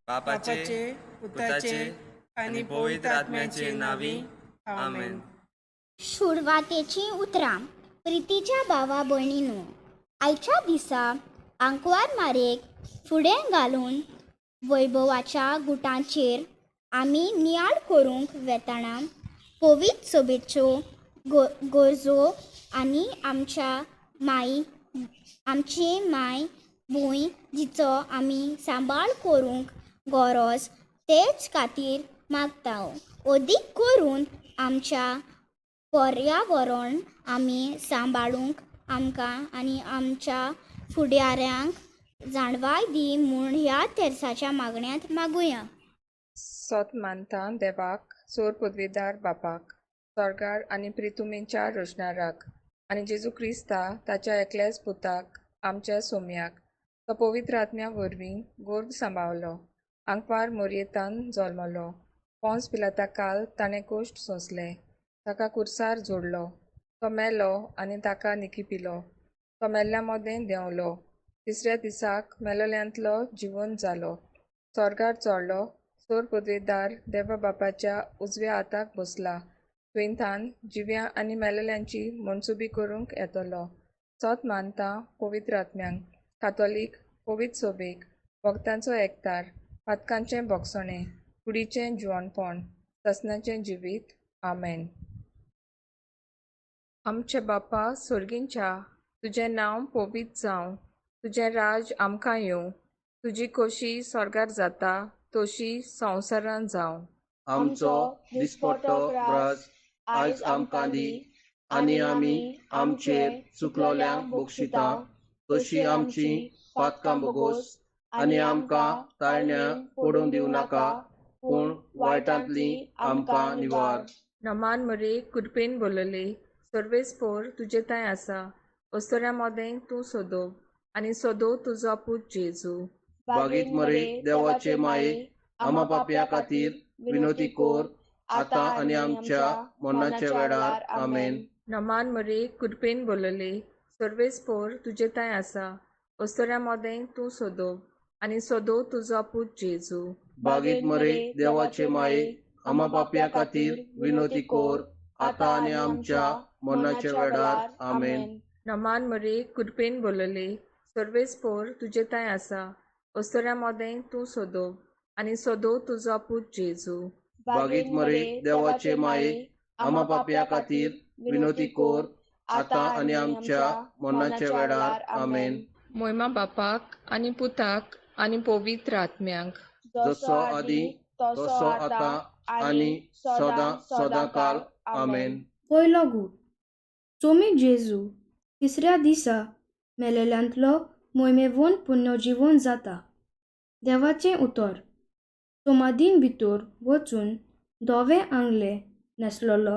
बापाचे, पुताचे आनी पवित्र आत्म्याचे नांवी, आमेन. सुरवातेचीं उतरां. प्रितीच्या भावा भयणीनो, आयच्या दिसा आंकवार मारेक फुडें घालून वैभवाच्या गुटांचेर आमी नियाळ करूंक वेतना पवित्र सोबेच्यो गरजो आनी आमच्या माई आमची माय भूंय जिचो आमी सांबाळ करूंक गरज तेच खातीर मागता. अदीक करून आमच्या पर्यावरण आमी सांबाळूंक आमकां आनी आमच्या फुडाऱ्यांक जाणवाय दी म्हूण ह्या तेर्साच्या मागण्यांत मागुया. सोत मानता देवाक, सोर पदवेदार बापाक, स्वर्गार आनी प्रितुमेच्या रचणाराक, आनी जेजू क्रिस्ता ताच्या एकल्याच पुताक, आमच्या सोम्याक, तो पवित्र आत्म्या वरवीं गोर्भ सांबावलो, आंकवार मोरयेतान जल्मलो, पोंस पिलाता काल ताणें कोश्ट सोंसले, ताका कुर्सार जोडलो, तो मेलो आनी ताका निकिपिलो, तो मेल्ल्या मदें देंवलो, तिसऱ्या दिसाक मेलोल्यांतलो जिवन जालो, स्वर्गार चडलो, सोर पदवेदार देवा बापाच्या उजव्या हाताक बसला, थंयथावन जिव्या आनी मेलेल्यांची मनसुबी करूंक येतलो. सोत मानता पवित्र आत्म्यांक, कातोलीक पवित्र सोबेक, भक्तांचो एकतार, पातकांचें भोगसणें, कुडीचें जिवनपण, ससनाचें जिवीत. आमेन. आमचे बापा सोर्गींच्या, तुजें नांव पवित्र जावं, तुजें राज आमकां येवं, तुजी खोशी स्वर्गार जाता तशी संवसारांत जावं. आमचो दिसपट्टो ग्रास आयज आमकां दी, आनी आमी आमचेर चुकलोल्यांक बक्षिता तशी आमची पातकां बोगोस, आनी आमकां ताळण्या पडूंक दिवं नाका, पूण वायटांतली आमकां निवार. नमान मरे, कृपेन बोलले, सर्वेस्पोर तुजे थंय आसा, अस्तुऱ्यां मदें तूं सोदो आनी सोदो तुजो पूत जेजू. बागीत मरे देवाचे माये, आमा पापया खातीर विनोती कोर, आतां आनी आमच्या मरणाच्या वेळार. आमेन. नमान मरे, कृपेन बोलले, सर्वेस्पोर तुजे थंय आसा, अस्तुऱ्यां मदें तूं सोदो आनी सोदो तुजो पूत जेजू. बागीत मरे देवाचे माये, आमा पापया खातीर विनोती कोर, आतां आनी आमच्या मरणाच्या वेळार. आमेन. नमान मरे, कृपेन बोलले, सर्वेस्पोर तुजे थंय आसा, अस्तुऱ्यां मदें तूं सोदो आनी सोदो तुजो पूत जेजू. बागीत मरे देवाचे माये, आमा पापया खातीर विनोती कोर, आतां आनी आमच्या मरणाच्या वेळार. आमेन. मोयमा बापाक आनी पुताक आनी पवित्र आत्म्यांक, जसो आदी तसो आतां आनी सदां सदां काल. आमेन. पयलो गूट. चोमी जेजू तिसऱ्या दिसा मेलेल्यांतलो मोहिमेवन पुनर्जीवन जाता. देवाचें उतर. सोमादीन भितर वचून धवें आंगले न्हेसलेलो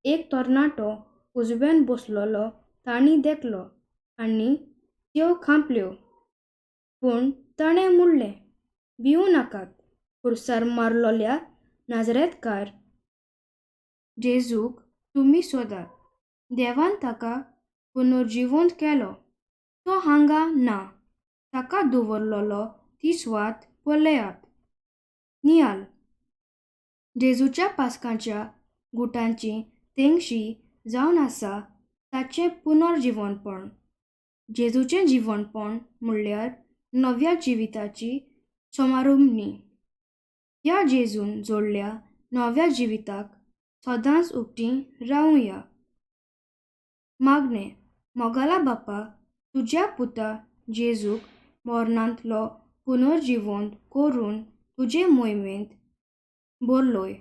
एक तरणाटो उजव्यान बसलेलो तांणी देखलो आनी त्यो खांपल्यो. पूण ताणें म्हणलें, भिवूं नाकात, खुर्सार मारलेल्या नाजरेतकार जेजूक तुमी सोदात. देवान ताका पुनर्जिवंत केलो. तो हांगा ना, ताका दवरलेलो ती सुवात पळयात. नियाल. जेजूच्या पास्कांच्या गुटांची तेंगशी जावन आसा ताचें पुनर्जिवनपण. जेजूचें जिवनपण म्हणल्यार नव्या जिविताची समारंभणी. ह्या जेजून जोडल्या नव्या जिविताक सदांच उक्ती रावुया. मागणें. मोगाला बापा, तुज्या पुता जेजूक मरणांतलो पुनर्जिवंत करून तुजे मोहिमेंत भरलोय.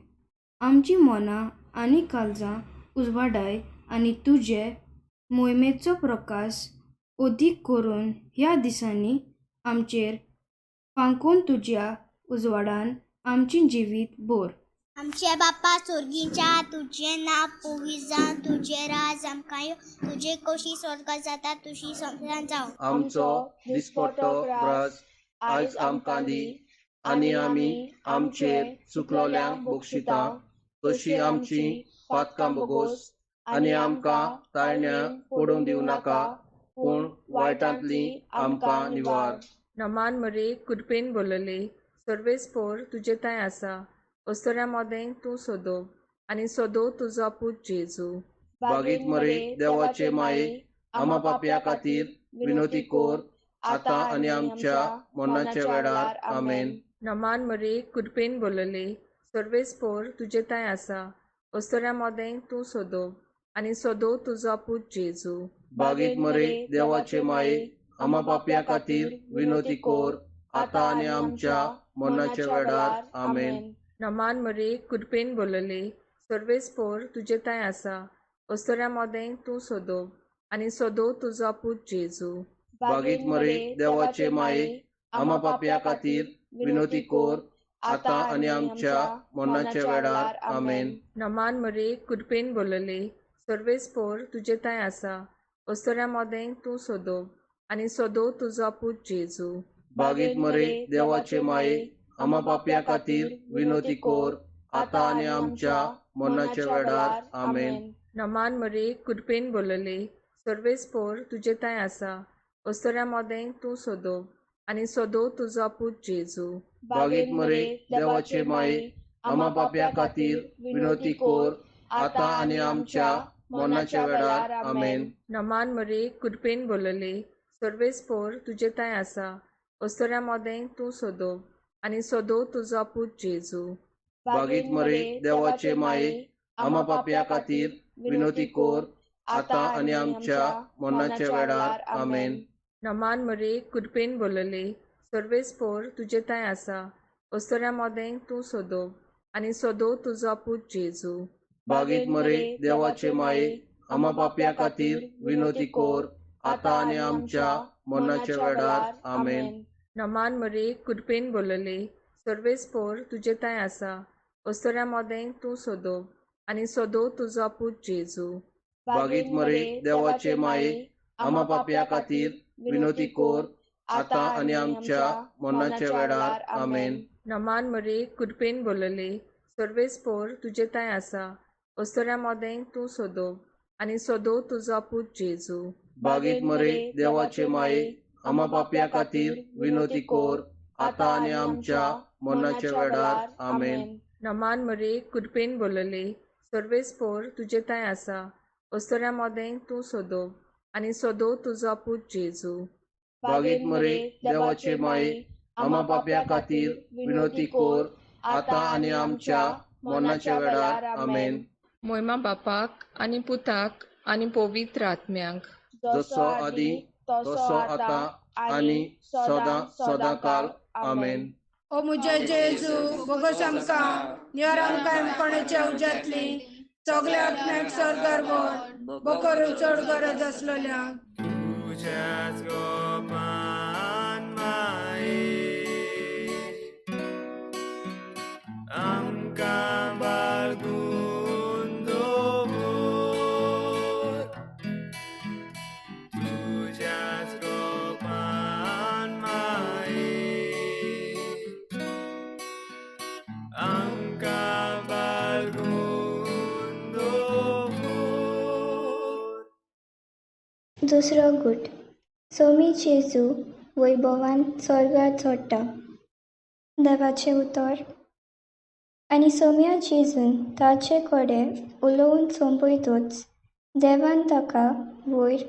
आमची मनां आनी काळजां उजवाडाय आनी तुजे मोहिमेचो प्रकाश अदीक करून ह्या दिसांनी आमचेर फांकून तुज्या उजवाडान आमचें जिवीत भर. आमचे बापा सोर्गीच्या, तुजें नांव पवित्र जावं, तुजें राज आमकां येवं, तुजी खोशी स्वर्गात जाता तशी संवसारांत जावं. आमचो दिसपट्टो ग्रास आयज आमकां दी, आनी आमी आमचेर चुकलोल्यांक बक्षिता तशी आमची पातकां बोगोस, आनी आमकां ताळण्या पडूंक दिवं नाका, पूण वायटांतली आमकां निवार. नमान मरे, कृपेन बोलले, सर्वेस्पोर तुजे थंय आसा, अस्तुऱ्यां मदें तूं सोदोब आनी सोदो तुजो पूत जेजू. बागीत मरे देवाचे माये, आमा पापया खातीर विनोती कोर, आतां आनी आमच्या मरणाच्या वेळार. आमेन. नमान मरे, कृपेन बोलले, सर्वेस्पोर तुजे थंय आसा, अस्तुऱ्यां मदें तूं सोदोब आनी सोदो तुजो पूत जेजू. बागीत मरे देवाचे माये, आमा पापया खातीर विनोती कोर, आतां आनी आमच्या मरणाच्या वेळार. आमेन. नमान मरे, कृपेन बोलले, सर्वेस्पोर तुजे थंय आसा, अस्तुऱ्यां मदें तूं सोदोब आनी सोदो तुजो पूत जेजू. बागीत मरे देवाचे माये, आमा पापया खातीर विनोती कोर, आतां आनी आमच्या मरणाच्या वेळार. आमेन. नमान मरे, कृपेन बोलले, सर्वेस्पोर तुजे थंय आसा, अस्तुऱ्यां मदें तूं सोदोब आनी सोदो तुजो पूत जेजू. बागीत मरे देवाचे माये, आमा पापया खातीर विनोती कोर, आतां आनी आमच्या मरणाच्या वेळार. आमेन. नमान मरे, कृपेन बोलले, सर्वेस्पोर तुजे थंय आसा, अस्तुऱ्यां मदें तूं सोदोब आनी सोदो तुजो पूत जेजू. बागीत मरे देवाचे माये, आमा पापया खातीर विनोती कोर, आतां आनी आमच्या मरणाच्या वेळार. आमेन. नमान मरे, कृपेन बोलले, सर्वेस्पोर तुजे थंय आसा, अस्तुऱ्यां मदें तूं सोदोब आनी सोदो तुजो पूत जेजू. बागीत मरे देवाचे माये, आमा पापया खातीर विनोती कोर, आतां आनी आमच्या मरणाच्या वेळार. आमेन. नमान मरे, कृपेन बोलले, सर्वेस्पोर तुजे थंय आसा, अस्तुऱ्यां मदें तूं सोदोब आनी सोदो तुजो पूत जेजू. बागीत मरे देवाचे माये, आमा पापया खातीर विनोती कोर, आतां आनी आमच्या मरणाच्या वेळार. आमेन. नमान मरे, कृपेन बोलले, सर्वेस्पोर तुजे थंय आसा, अस्तुऱ्यां मदें तूं सोदोब आनी सोदो तुजो पूत जेजू. बागीत मरे देवाचे माये, आमा पापया खातीर विनोती कोर, आतां आनी आमच्या मरणाच्या वेळार. आमेन. नमान मरे, कृपेन बोलले, सर्वेस्पोर तुजे थंय आसा, अस्तुऱ्यां मदें तूं सोदोब आनी सोदो तुजो पूत जेजू. बागीत मरे देवाचे माये, आमा पापया खातीर विनोती कोर, आतां आनी आमच्या मरणाच्या वेळार. आमेन. नमान मरे, कृपेन बोलले, सर्वेस्पोर तुजे थंय आसा, अस्तुऱ्यां मदें तूं सोदोब आनी सोदो तुजो पूत जेजू. बागीत मरे देवाचे माये, आमा पापया खातीर विनोती कोर, आतां आनी आमच्या मरणाच्या वेळार. आमेन. मोयमा बापाक आनी पुताक आनी पवित्र आत्म्याक, जसो आदी तसो आतां आनी सदां सदां काल. आमेन. ओ म्हज्या जेजू, बोगस आमकां निवर, आमकां कोणाच्या उज्यांतली सगल्या आत्म्याक स्वर्गार व्हर, बोकरून चड गरज आसलेल्या. तुज्याच गोपान माये, आमकां बाळगून दवर. तुज्याच गोपान माये, आमकां बाळगून दवर. दुसरो गूट. सोमी जेजू वैभवान स्वर्गार चडटा. देवाचें उतर. आनी सोम्या जेजून ताचे कडेन उलोवन सोंपयतच देवान ताका वयर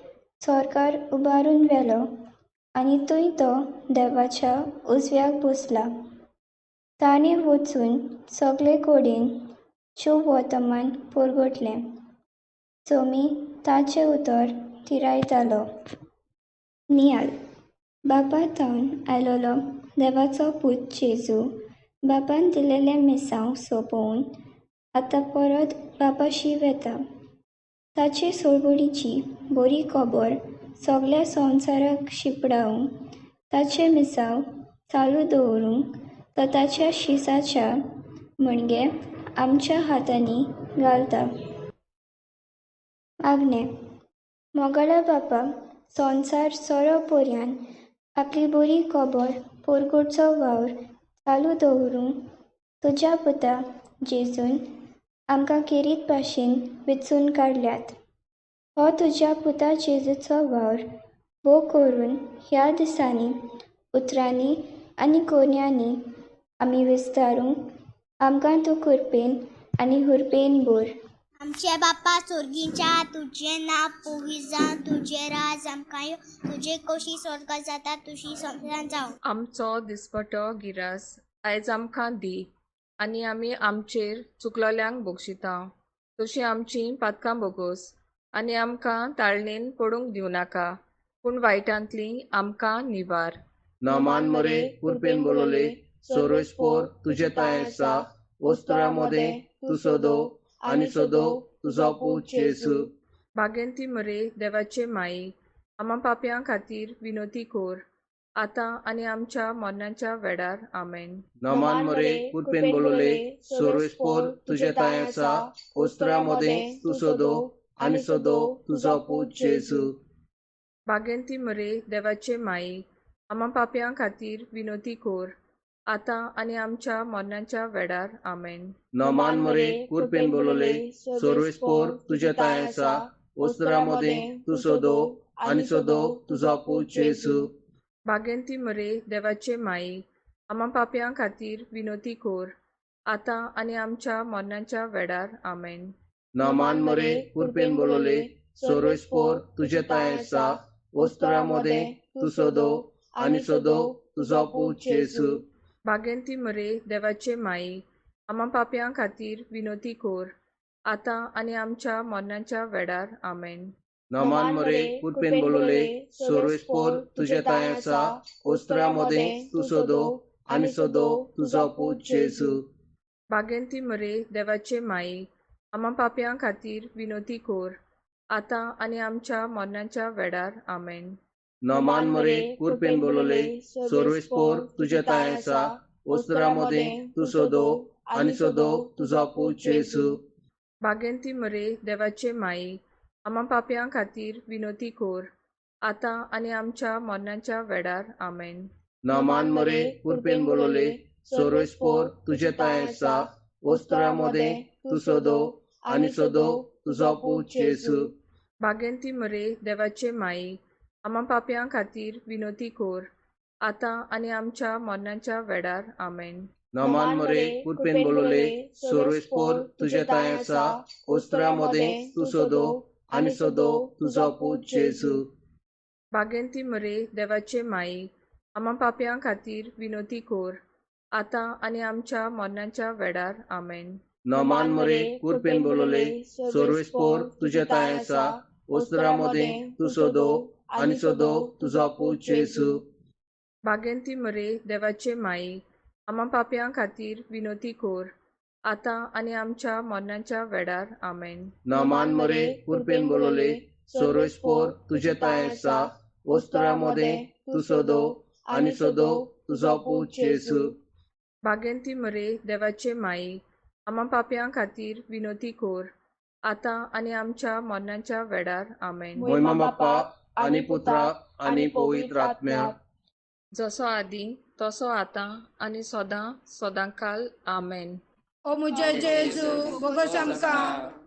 स्वर्गार उबारून व्हेलो आनी थंय तो देवाच्या उजव्याक बसला. ताणें वचून सगळे कडेन शुभवर्तमान परगटलें. सोमी ताचें उतर तिरायतालो. नियाल. बापा थावन आयलेलो देवाचो पूत जेजू बापान दिलेलें मिसांव सोंपोवन आतां परत बापाशी वेता. ताचे सोळवडीची बरी खबर सगळ्या संवसाराक शिंपडावंक, ताचें मिसांव चालू दवरूंक तो ताच्या शिसाच्या म्हणजे आमच्या हातांनी घालता. मागणें. मोगाळा बापा, संवसार सोरो पर्यान आपली बरी खबर परगटचो वावर चालू दवरूंक तुज्या पुता जेजून आमकां खेरीत भाशेन वेंचून काडल्यात. हो तुज्या पुता जेजूचो वावर भोव करून ह्या दिसांनी उतरांनी आनी कोन्यांनी आमी विस्तारूंक आमकां तूं कृपेन आनी हुरपेन भर. आमचे बापा सोर्गींच्या तुजें नांव पवित्र जावं, तुजें राज आमकां येवं, तुजी खोशी स्वर्गात जाता तशी संवसारांत जावं. आमचो दिसपटो गिरास आयज आमकां दी आनी आमी आमचेर चुकलोल्यांक बक्षिता तशी आमची पातकां बोगोस आनी आमकां ताळणेन पडूंक दिवनाका पूण वायटांतली आमकां निवार. नमान मरे कृपेन बोलवले सर्वेस्पोर तुजे तांय आसा, वस्त्रां मदें तूं सदो आनी सदो तुजो पूत जेजू. भाग्यंती मरे देवाचे माई, आमा पापयां खातीर विनोती कोर आतां आनी आमच्या मरणाच्या वेळार. आमेन. नमान मरे कृपेन बोलवले सर्वेस्पोर तुजे तांय आसा, वस्त्रां मदें तूं सदो आनी सदो तुजो पूत जेजू. भाग्यंती मरे देवाचे माई, आमा पापयां खातीर विनोती कोर आतां आनी आमच्या मरणाच्या वेळार. आमेन. नमान मरे कृपेन बोलवले सर्वेस्पोर तुजे तांय आसा, वस्त्रां मदें तूं सदो आनी सदो तुजो पूत जेजू. भाग्यंती मरे देवाचे माई, आमा पापयां खातीर विनोती कोर आतां आनी आमच्या मरणाच्या वेळार. आमेन. नमान मरे कृपेन बोलवले सर्वेस्पोर तुजे तांय आसा, वस्त्रां मदें तूं सदो आनी सदो तुजो पूत जेजू. भाग्यंती मरे देवाचे माई, आमा पापयां खातीर विनोती कोर आतां आनी आमच्या मरणाच्या वेळार. आमेन. नमान मरे कृपेन बोलवले सर्वेस्पोर तुजे तांय आसा, वस्त्रां मदें तूं सदो आनी सदो तुजो पूत जेजू. भाग्यंती मरे देवाचे माई, आमा पापयां खातीर विनोती कोर आतां आनी आमच्या मरणाच्या वेळार. आमेन. नमान मरे कृपेन बोलवले सर्वेस्पोर तुजे तांय आसा, वस्त्रां मदें तूं सदो आनी सदो तुजो पूत जेजू. भाग्यंती मरे देवाचे माई, आमा पापयां खातीर विनोती कोर आतां आनी आमच्या मरणाच्या वेळार. आमेन. नमान मरे कृपेन बोलवले सर्वेस्पोर तुजे तांय आसा, वस्त्रां मदें तूं सदो आनी सदो तुजो पूत जेजू. भाग्यंती मरे देवाचे माई, आमा पापयां खातीर विनोती कोर आतां आनी आमच्या मरणाच्या वेळार. आमेन. नमान मरे कृपेन बोलवले सर्वेस्पोर तुजे तांय आसा, वस्त्रां मदें तूं सदो आनी सदो तुजो पूत जेजू. भाग्यंती मरे देवाचे माई, आमा पापयां खातीर विनोती कोर आतां आनी आमच्या मरणाच्या वेळार. आमेन. नमान मरे कृपेन बोलवले सर्वेस्पोर तुजे तांय आसा, वस्त्रां मदें तूं सदो आनी सदो तुजो पूत जेजू. भाग्यंती मरे देवाचे माई, आमा पापयां खातीर विनोती कोर आतां आनी आमच्या मरणाच्या वेळार. आमेन. नमान मरे कृपेन बोलवले सर्वेस्पोर तुजे तांय आसा, वस्त्रां मदें तूं सदो आनी सदो तुजो पूत जेजू. भाग्यंती मरे देवाचे माई, आमा पापयां खातीर विनोती कोर आतां आनी आमच्या मरणाच्या वेळार. आमेन. मोहिमा बाप्पा आनी पुत्रा आनी पवित्र आत्म्या, जसो आदी तसो आतां आनी सदां सदांकाल. आमेन. ओ मुझे जेजू बोगस आमकां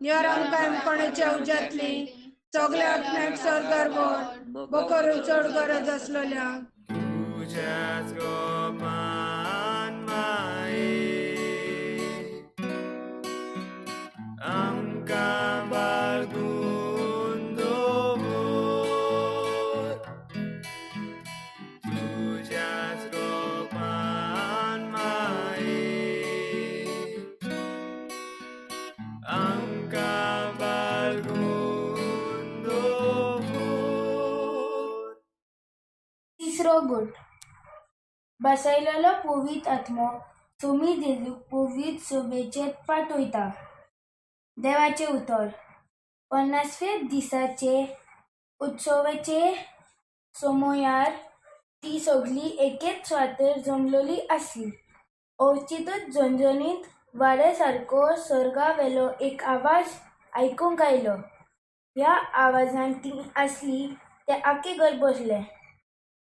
निवार, आमकां कोणाच्या उज्यांतली सगल्या आत्म्याक स्वर्गार व्हर, बोकरू चड गरज आसलेल्या. तुज्याच गोपान माये आमकां बाळगून दवर, तुज्याच गोपान माये आमकां बाळगून दवर. तिसरो गुट. बसयलेलो पवित्र आत्मो सोमी जेजूक पवित्र सभेचेर पाठयता. देवाचें उतर. 50व्या दिसाचे उत्सवाचे समयार ती सगळी एकेच सुवातेर जमलेली आसली. अवचितच झणझणीत वाऱ्या सारको सर्गा वेलो एक आवाज आयकूंक आयलो. ह्या आवाजान ती आसली ते आख्खें घर बसलें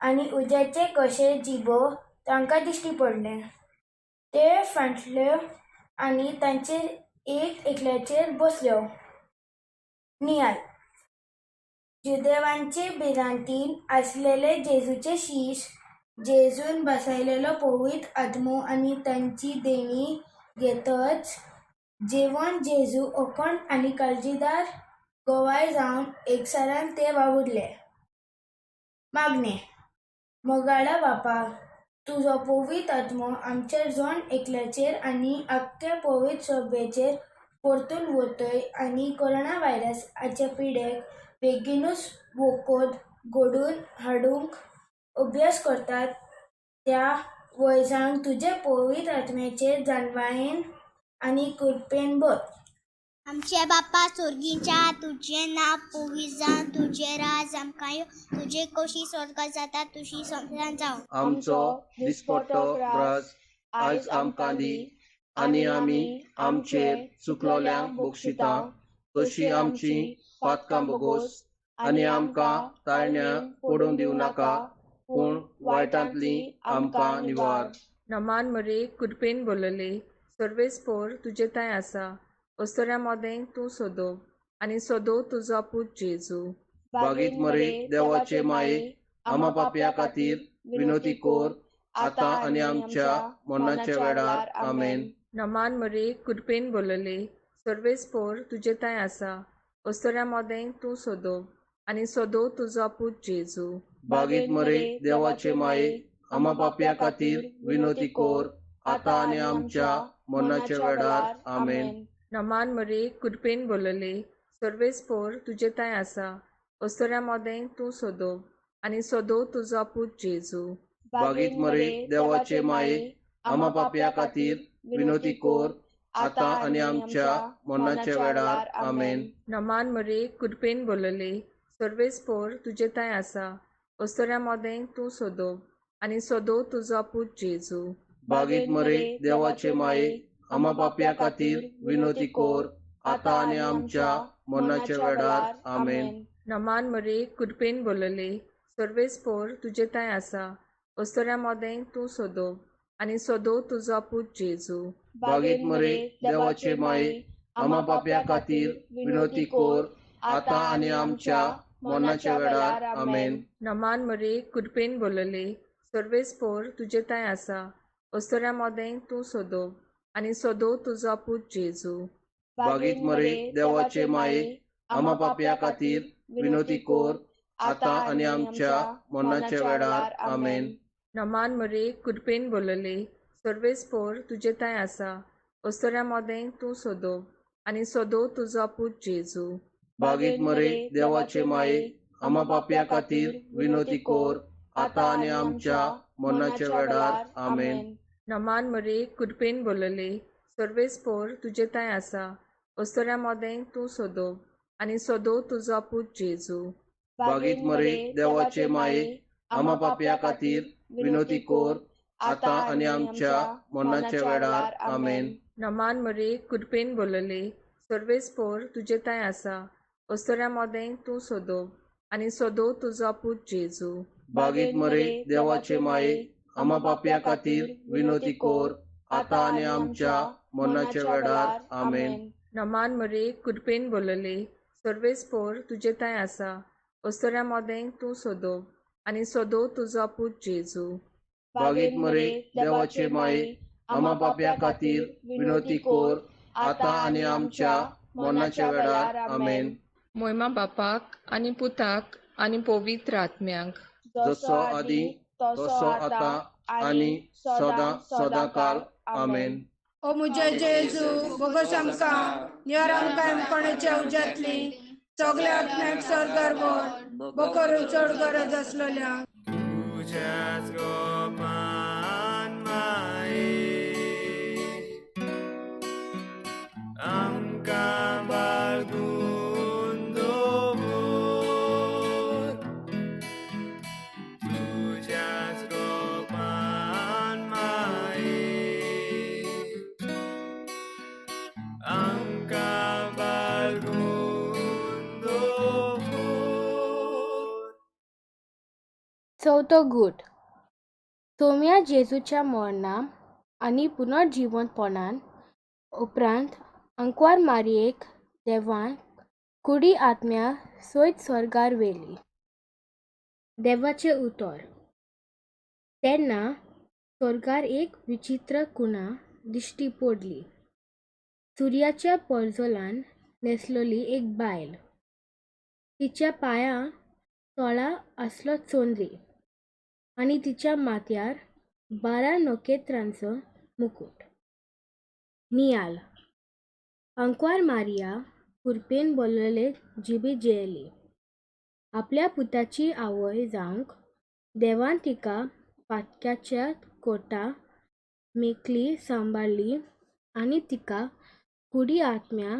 आनी उज्याचे कशे जिबो तांकां दिश्टी पडले. ते फांटल्यो आनी तांचेर एक एकल्याचेर बसल्यो. नियाळ. जुदेवांचे भिरांतीन आसलेले जेजूचे शीश जेजून बसयलेलो पवित्र आत्मो आनी तांची देणी घेतच जेवण जेजू ओकोण आनी काळजीदार गोवाय जावन एकसारान ते वावुरले. मागणें. मोगाळा बापा, तुजो पवित्र आत्मो आमचेर जण एकल्याचेर आनी आख्खे पवित्र सभेचेर परतून वतय आनी कोरोना व्हायरस हाचे पिडेक बेगीनूच वखद घडोवन हाडूंक अभ्यास करतात त्या वैजांक तुजे पवित्र आत्म्याचे जाणवायेन आनी कृपेन भर. आमचे बापा सोर्गीच्या तुजें नांव पवित्र जावं, तुजें राज आमकां येवं, तुजे खोशी स्वर्गात जाता तुशी संवसारांत जावं. आमचो दिसपट्टो ग्रास आयज आमकां दी आनी आमी आमचेर चुकलोल्यांक बक्षिता तशी आमची पातकां बोगोस आनी आमकां ताळण्या पडूंक दिवं नाका पूण वायटांतली आमकां निवार. नमान मरे कृपेन बोलले, सर्वेस्पोर तुजे थंय आसा, अस्तुऱ्यां मदें तूं सोदो आनी सोदो तुजो पूत जेजू. बागीत मरे देवाचे माये, आमा पापया खातीर विनोती कोर आतां आनी आमच्या मरणाच्या वेळार. आमेन. नमान मरे कृपेन बोलले, सर्वेस्पोर तुजे थंय आसा, अस्तुऱ्यां मदें तूं सोदो आनी सोदो तुजो पूत जेजू. बागीत मरे देवाचे माये, आमा पापया खातीर विनोती कोर आतां आनी आमच्या मरणाच्या वेळार. आमेन. नमान मरे कृपेन बोलले, सर्वेस्पोर तुजे थंय आसा, अस्तुऱ्यां मदें तूं सोदो आनी सोदो तुजो पूत जेजू. बागीत मरे देवाचे माये, आमा पापया खातीर विनोती कोर आतां आनी आमच्या मरणाच्या वेळार. आमेन. नमान मरे कृपेन बोलले, सर्वेस्पोर तुजे थंय आसा, अस्तुऱ्यां मदें तूं सोदो आनी सोदो तुजो पूत जेजू. बागीत मरे देवाचे माये, आमा पापया खातीर विनोती कोर आतां आनी आमच्या मरणाच्या वेळार. आमेन. नमान मरे कृपेन बोलले, सर्वेस्पोर तुजे थंय आसा, अस्तुऱ्यां मदें तूं सोदो आनी सोदो तुजो पूत जेजू. बागीत मरे देवाचे माये, आमा पापया खातीर विनोती कोर आतां आनी आमच्या मरणाच्या वेळार. आमेन. नमान मरे कृपेन बोलले, सर्वेस्पोर तुजे थंय आसा, अस्तुऱ्यां मदें तूं सोदो आनी सोदो तुजो पूत जेजू. बागीत मरे देवाचे माये, आमा पापया खातीर विनोती कोर आतां आनी आमच्या मरणाच्या वेळार. आमेन. नमान मरे कृपेन बोलले, सर्वेस्पोर तुजे थंय आसा, अस्तुऱ्यां मदें तूं सोदो आनी सोदो तुजो पूत जेजू. बागीत मरे देवाचे माये, आमा पापया खातीर विनोती कोर आतां आनी आमच्या मरणाच्या वेळार. आमेन. नमान मरे कृपेन बोलले, सर्वेस्पोर तुजे थंय आसा, अस्तुऱ्यां मदें तूं सोदो आनी सोदो तुजो पूत जेजू. बागीत मरे देवाचे माये, आमा पापया खातीर विनोती कोर आतां आनी आमच्या मरणाच्या वेळार. आमेन. नमान मरे कृपेन बोलले, सर्वेस्पोर तुजे थंय आसा, अस्तुऱ्यां मदें तूं सोदो आनी सोदो तुजो पूत जेजू. बागीत मरे देवाचे माये, आमा पापया खातीर विनोती कोर आतां आनी आमच्या मरणाच्या वेळार. आमेन. नमान मरे कृपेन बोलले, सर्वेस्पोर तुजे थंय आसा, अस्तुऱ्यां मदें तूं सोदो आनी सोदो तुजो पूत जेजू. बागीत मरे देवाचे माये, आमा पापया खातीर विनोती कोर आतां आनी आमच्या मरणाच्या वेळार. आमेन. मोयमा बापाक आनी पुताक आनी पवित्र आत्म्याक, जसो आदी तसो आतां आनी सदां सदां काल. आमेन. ओ मुझे जेजू, बोगस आमकां निवार, आमकां कोणाच्या उज्यांतली सगल्या आत्म्याक स्वर्गार व्हर, बोकरून चड गरज आसलेल्या. तुज्याच गोपान माये, आमकां बाळगून दवर. तुज्याच गोपान माये, आमकां बाळगून दवर. चवथो गूट. सोम्या जेजूच्या मरणा आनी पुनर्जिवंतपणान उपरांत आंकवार मारयेक देवान कुडी आत्म्या सयत स्वर्गार व्हेली. देवाचें उतर. तेन्ना स्वर्गार एक विचित्र कुणा दिश्टी पडली. सुर्याच्या परजोलान न्हेसलोली एक बायल, तिच्या पांयां तोळा आसलो चोंद्री आनी तिच्या माथ्यार 12 नखेत्रांचो मुकूट. नियाल. आंकवार मारिया कुरपेन बोल्लले जिबी जेयली. आपल्या पुताची आवय जावंक देवान तिका पातक्याच्या कोटा मेकली सांबाळ्ळी आनी तिका कुडी आत्म्या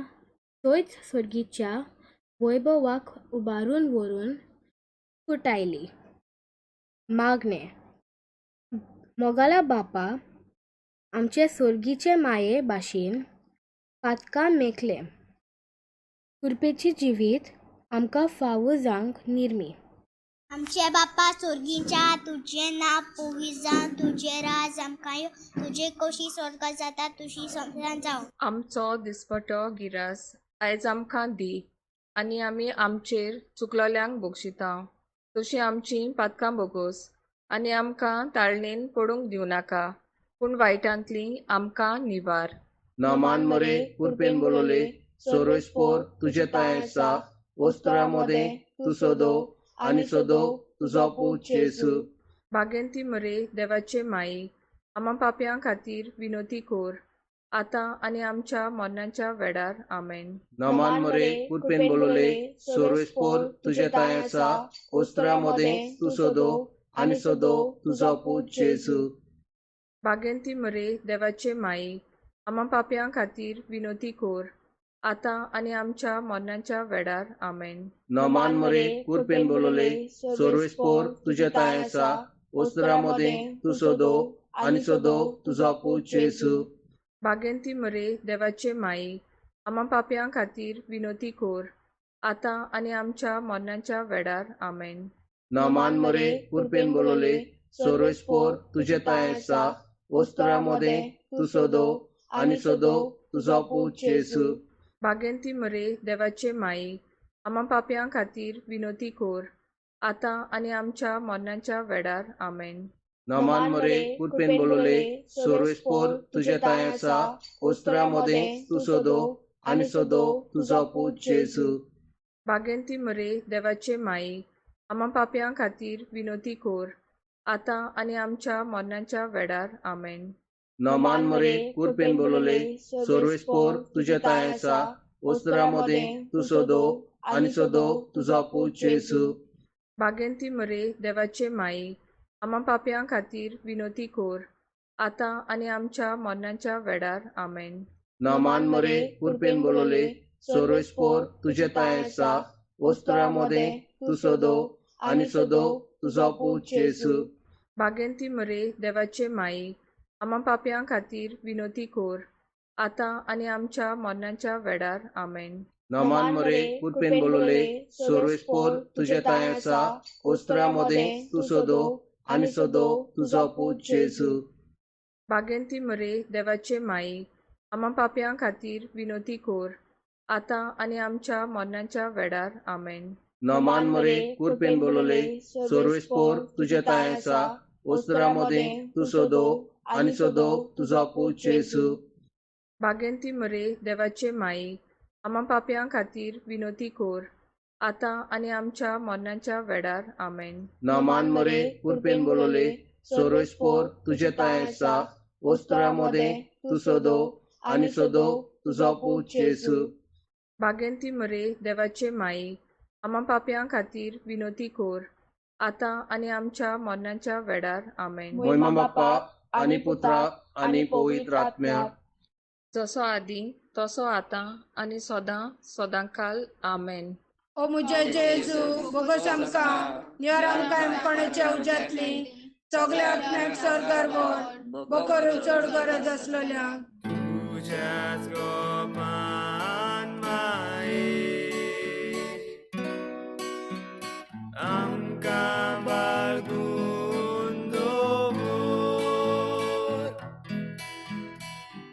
थंयच सर्गीच्या वैभवाक उबारून व्हरून फुटायली. मागणें. मोगाला बापा, आमचे सोर्गीचे माये भाशेन पातकां मेकले कुरपेची जिवीत आमकां फावो जावंक निर्मी. आमचे बापा सोर्गीच्या, तुजें नांव पवित्र जावं, तुजें राज आमकां येवं, तुजे खोशी स्वर्गात जाता तुशी संवसारांत जावं. आमचो दिसपटो गिरास आयज आमकां दी आनी आमी आमचेर चुकलोल्यांक बक्षिता तशी आमची पातकां बोगोस आनी आमकां ताळणेन पडूंक दिवनाका, पूण वायटांतली आमकां निवार. नमान मरे कुरपेन बोलवले सोरोस्पोर तुजे ताय आसा वस्त्रा मदें तूं सदो आनी सदो तुजो पूत जेजू. भाग्यंती मरे देवाचे माई, आमा पापयां खातीर विनोती कोर, आतां आनी आमच्या मरणाच्या वेळार. आमेन. नमान मरे कुरपेन बोलवले सोरोस्पोर तुजे ताय आसा वस्त्रा मदें तूं सदो आनी सदो तुजो पूत जेजू. भाग्यंती मरे देवाचे माई, आमा पापयां खातीर विनोती कोर, आतां आनी आमच्या मरणाच्या वेळार. आमेन. नमान मरे कुरपेन बोलवले सोरोस्पोर तुजे ताय आसा वस्त्रा मदें तूं सदो आनी सदो तुजो पूत जेजू. भाग्यंती मरे देवाचे माई, आमा पापयां खातीर विनोती कोर, आतां आनी आमच्या मरणाच्या वेळार. आमेन. नमान मरे कुरपेन बोलवले सोरोस्पोर तुजे ताय आसा वस्त्रा मदें तूं सदो आनी सदो तुजो पूत जेजू. भाग्यंती मरे देवाचे माई, आमा पापयां खातीर विनोती कोर, आतां आनी आमच्या मरणाच्या वेळार. आमेन. नमान मरे कुरपेन बोलवले सोरोस्पोर तुजे ताय आसा वस्त्रा मदें तूं सदो आनी सदो तुजो पूत जेजू. भाग्यंती मरे देवाचे माई, आमा पापयां खातीर विनोती कोर, आतां आनी आमच्या मरणाच्या वेळार. आमेन. नमान मरे कुरपेन बोलवले सोरोस्पोर तुजे ताय आसा वस्त्रा मदें तूं सदो आनी सदो तुजो पूत जेजू. भाग्यंती मरे देवाचे माई, आमा पापयां खातीर विनोती कोर, आतां आनी आमच्या मरणाच्या वेळार. आमेन. नमान मरे कुरपेन बोलवले सोरोस्पोर तुजे ताय आसा वस्त्रा मदें तूं सदो आनी सदो तुजो पूत जेजू. भाग्यंती मरे देवाचे माई, आमा पापयां खातीर विनोती कोर, आतां आनी आमच्या मरणाच्या वेळार. आमेन. नमान मरे कुरपेन बोलवले सोरोस्पोर तुजे ताय आसा वस्त्रा मदें तूं सदो आनी सदो तुजो पूत जेजू. भाग्यंती मरे देवाचे माई, आमा पापयां खातीर विनोती कोर, आतां आनी आमच्या मरणाच्या वेळार. आमेन. नमान मरे कुरपेन बोलवले सोरोस्पोर तुजे ताय आसा वस्त्रा मदें तूं सदो आनी सदो तुजो पूत जेजू. भाग्यंती मरे देवाचे माई, आमा पापयां खातीर विनोती कोर, आतां आनी आमच्या मरणाच्या वेळार. आमेन. नमान मरे कुरपेन बोलवले सोरोस्पोर तुजे ताय आसा वस्त्रा मदें तूं सदो आनी सदो तुजो पूत जेजू. भाग्यंती मरे देवाचे माई, आमा पापयां खातीर विनोती कोर, आतां आनी आमच्या मरणाच्या वेळार. आमेन. मोहिमा बाप्पा आनी पुत्रा आनी पवित्र आत्म्या, जसो आदी तसो आतां आनी सदां सदांकाल. आमेन. ओ मुझे जेजू, बोगोस आमकां निवार, आमकां कोणाच्या उज्यांतली सगल्या आत्म्याक स्वर्गार व्हर, बोकर चड गरज आसलेल्या. तुज्याच गोपान माये आमकां बाळगून दवर,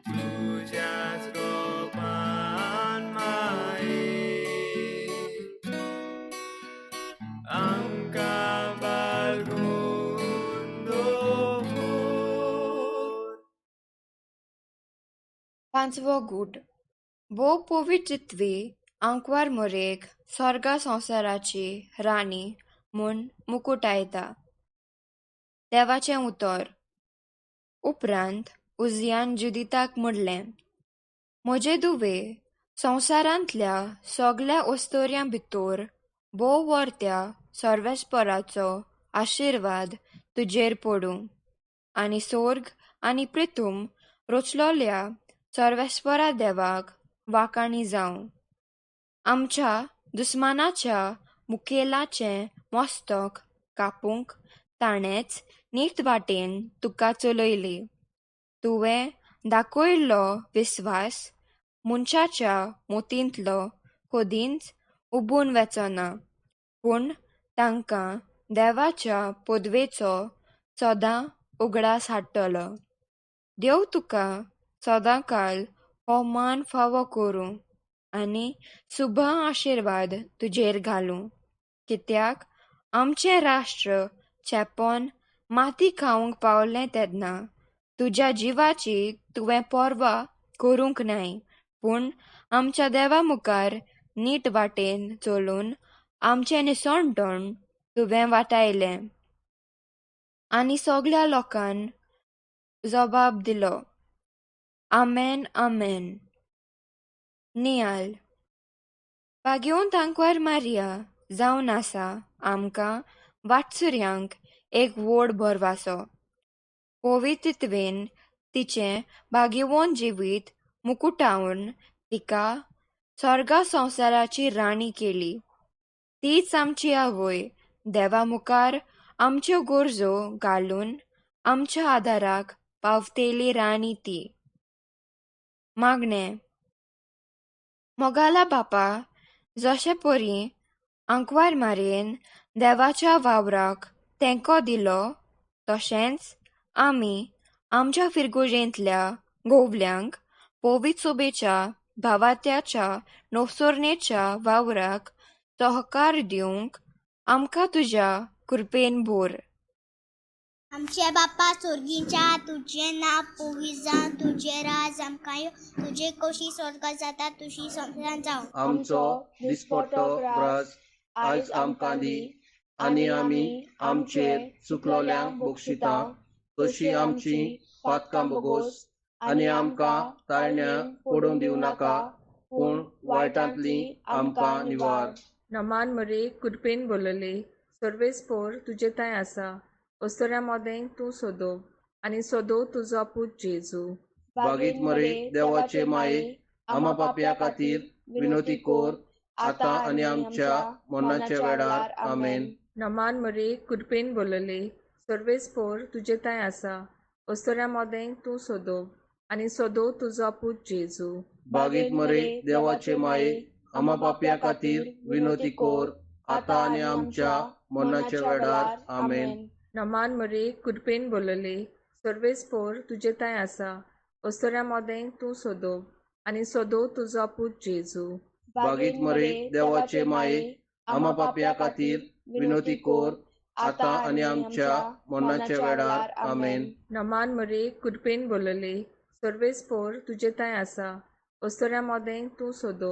तुज्याच गोपान माये आमकां बाळगून दवर. पांचवो गूट. भोव पवित्रत्वी आंकवार मरयेक सर्गा संवसाराची राणी म्हूण मुकुटायता. देवाचें उतर. उपरांत उजियान जुदिताक म्हणलें, म्हजे धुवे, संवसारांतल्या सगळ्या अस्तुऱ्यां भितर भोव वर्त्या सर्वेस्पराचो आशिर्वाद तुजेर पडूं आनी सर्ग आनी प्रिथूम रचलोल्या सर्वेस्परा देवाक वाखाणी जावं. आमच्या दुस्मानाच्या मुखेलाचें मस्तक कापूंक ताणेंच नीट वाटेन तुका चलयली. तुवें दाखयल्लो विस्वास मनशाच्या मतींतलो कदींच उबून वचना, पूण तांकां देवाच्या पदवेचो सदां उगडास हाडटलो. देव तुका सदांकाल हो मान फावो करूं आनी सुभा आशिर्वाद तुजेर घालूं, कित्याक आमचें राष्ट्र चेपोन माती खावंक पावलें तेन्ना तुज्या जिवाची तुवें पर्वा करूंक नाय, पूण आमच्या देवा मुखार नीट वाटेन चलून आमचें निसणटण तुवें वाटायलें. आनी सगळ्या लोकान जबाब दिलो, आमेन आमेन. नियाल. भाग्यवंत आंकवार मारिया जावन आसा आमकां वाटसुऱ्यांक एक व्हड भरवासो. पवित्रत्वेन तिचें भाग्यवंत जिवीत मुकुटावन तिका सर्गा संवसाराची राणी केली. तीच आमची आवय देवा मुखार आमच्यो गरजो घालून आमच्या आदाराक पावतेली राणी ती. मागणें. मोगाला बापा, जशे परी आंकवार मारयेन देवाच्या वावराक तेंको दिलो, तशेंच आमी आमच्या फिरगोजेंतल्या गोवल्यांक पवित्र सोबेच्या भावात्याच्या नवसरणेच्या वावराक सहकार दिवंक आमकां तुज्या कृपेन भर. आमचे बापा सोर्गीच्या, तुजें नांव पवित्र जावं, तुजें राज आमकां येवं, तुजे खोशी स्वर्गात जाता तशी संवसारांत जावं. आमचो दिसपट्टो ग्रास आयज आमकां दी आनी आमी आमचेर चुकलोल्यांक बक्षिता तशी आमची पातकां बोगोस आनी आमकां ताळण्या पडून दिवं नाका, पूण वायटांतली आमकां निवार. नमान मरे कृपेन बोलले, सर्वेस्पोर तुजे थंय आसा, अस्तुऱ्यां मदें तूं सोदो आनी सोदो तुजो पूत जेजू. बागीत मरे देवाचे माये, आमा पापया खातीर विनोती कोर आतां आनी आमच्या मरणाच्या वेळार. आमेन. नमान मरे कृपेन बोलले, सर्वेस्पोर तुजे थंय आसा, अस्तुऱ्यां मदें तूं सोदो आनी सोदो तुजो पूत जेजू. बागीत मरे देवाचे माये, आमा पापया खातीर विनोती कोर आतां आनी आमच्या मरणाच्या वेळार. आमेन. नमान मरे कृपेन बोलले, सर्वेस्पोर तुजे थंय आसा, अस्तुऱ्यां मदें तूं सोदो आनी सोदो तुजो पूत जेजू. बागीत मरे देवाचे माये, आमा पापया खातीर विनोती कोर आतां आनी आमच्या मरणाच्या वेळार. आमेन. नमान मरे कृपेन बोलले, सर्वेस्पोर तुजे थंय आसा, अस्तुऱ्यां मदें तूं सोदो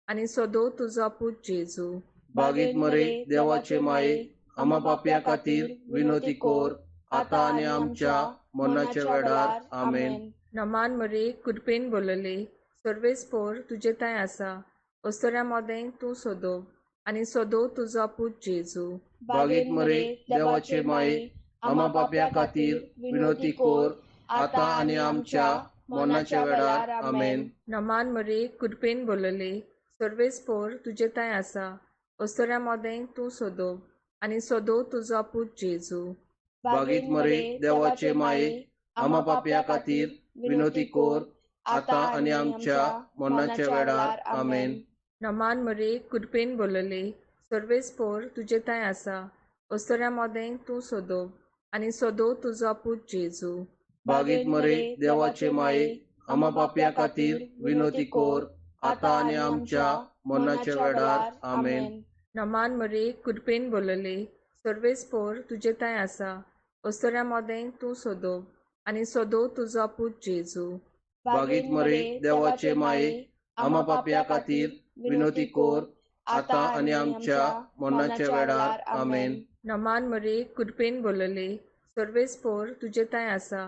आनी सोदो तुजो पूत जेजू. बागीत मरे देवाचे माये, आमा पापया खातीर विनोती कोर आतां आनी आमच्या मरणाच्या वेळार. आमेन. नमान मरे कृपेन बोलले, सर्वेस्पोर तुजे थंय आसा, अस्तुऱ्यां मदें तूं सोदो आनी सोदो तुजो पूत जेजू. बागीत मरे देवाचे माये, आमा पापया खातीर विनोती कोर आतां आनी आमच्या मरणाच्या वेळार. आमेन. नमान मरे कृपेन बोलले, सर्वेस्पोर तुजे थंय आसा, अस्तुऱ्यां मदें तूं सोदो आनी सोदो तुजो पूत जेजू. बागीत मरे देवाचे माये, आमा पापया खातीर विनोती कोर आतां आनी आमच्या मरणाच्या वेळार. आमेन. नमान मरे कृपेन बोलले, सर्वेस्पोर तुजे थंय आसा, अस्तुऱ्यां मदें तूं सोदो आनी सोदो तुजो पूत जेजू. बागीत मरे देवाचे माये, आमा पापया खातीर विनोती कोर आतां आनी आमच्या मरणाच्या वेळार. आमेन. नमान मरे कृपेन बोलले, सर्वेस्पोर तुजे थंय आसा, अस्तुऱ्यां मदें तूं सोदो आनी सोदो तुजो पूत जेजू. बागीत मरे देवाचे माये, आमा पापया खातीर विनोती कोर, आतां आनी आमच्या मरणाच्या वेळार. आमेन. नमान मरे, कृपेन बोलली, सर्वेस्पोर तुजे तांय आसा,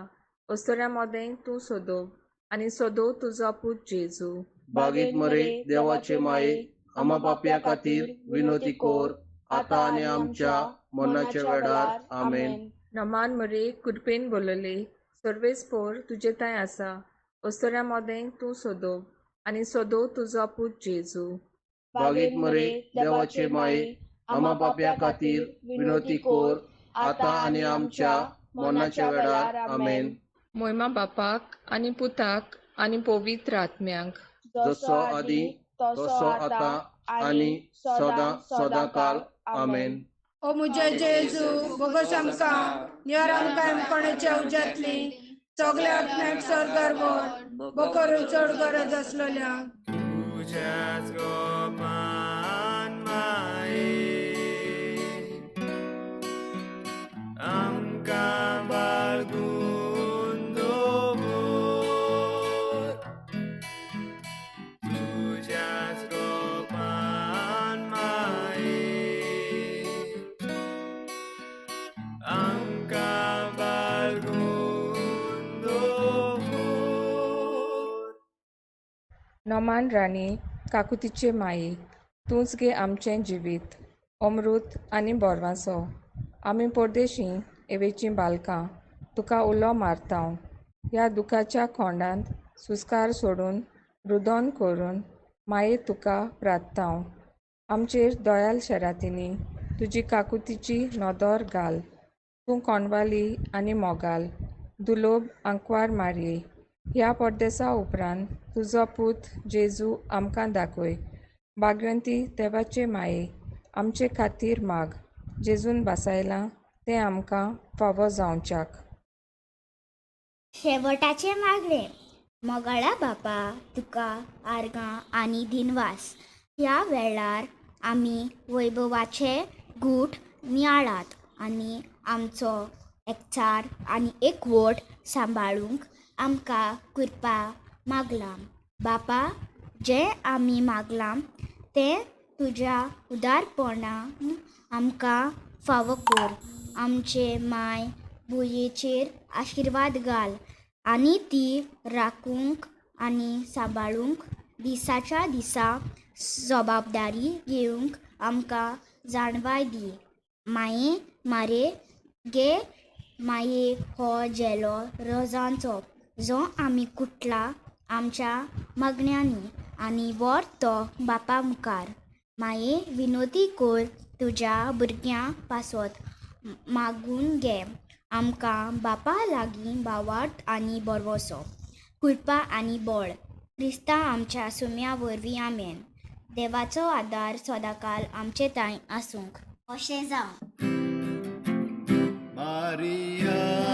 अस्तोऱ्या मोदें तूं सोदोव आनी सोदोव तुजो पूत जेजू. बागीत मरे देवाचे माये, आमा पापया खातीर विनोती कोर, आतां आनी आमच्या मरणाच्या वेळार. आमेन. नमान मरे, कृपेन बोलली, सर्वेस्पोर तुजे तांय आसा, अस्तोऱ्या मोदें तूं सोदोव आनी सोदोव तुजो पूत जेजू. बागीत मरे देवाचे माये, आमा पापया खातीर विनोती कोर, आतां आनी आमच्या मरणाच्या वेळार. आमेन. मोयमा बापाक आनी पुताक आनी पवित्र आत्म्याक, जसो आदी तसो आतां आनी सदां सदां काल. आमेन. ओ मुझे जेजू बोगस आमकां निवार, आमकां कोणाच्या उज्यांतली सगल्या आत्म्याक स्वर्गार व्हर, बोकरू चड गरज आसलेल्या. तुज्याच गोपान माये, आमकां बाळगून दवर, तुज्याच गोपान माये, आमकां बाळगून दवर. नमान राणी, काकुतीचे माई, तूंच गे आमचें जिवीत, अमृत आनी बोरवांसो. आमी परदेशी एवेचीं बालकां तुका उलो मारतांव. ह्या दुखाच्या खोंडांत सुस्कार सोडून रुदोन करून माये तुका प्रार्थतांव. आमचेर दयाल शेरातिनी तुजी काकुतीची नदर घाल. तूं कोणवाली आनी मोगाल दुलोब आंकवार मारये, ह्या परदेसा उपरांत तुजो पूत जेजू आमकां दाखय. भाग्यवंती देवाचे माये, आमचे खातीर माग, जेजून भासायलां तें आमकां फावो जावच्याक. शेवटाचें मागणें. मोगाळा बापा, तुका आर्गां आनी दिनवास. ह्या वेळार आमी वैभवाचे गूट नियाळात आनी आमचो एकचार आनी एकवट सांबाळूंक आमकां कृपा मागलां. बापा, जें आमी मागलां तें तुज्या उदारपणान आमकां फावो कर. आमचे माय भुंयेचेर आशिर्वाद घाल आनी ती राखूंक आनी सांबाळूंक दिसाच्या दिसा जबाबदारी घेवंक आमकां जाणवाय दी. माये मारे गे माये, हो झेलो रोजांचो जो आमी कुटला आमच्या मागण्यांनी आनी व्हर तो बापा मुखार. माये विनोती कर तुज्या भुरग्यां पासत मागून घे आमकां बापा लागीं भावार्थ आनी बरवसो, कृपा आनी बळ, क्रिस्ता आमच्या सुम्या वरवीं. आमेन. देवाचो आदार सदांकाल आमचे तांय आसूंक. अशें जावं. मारिया.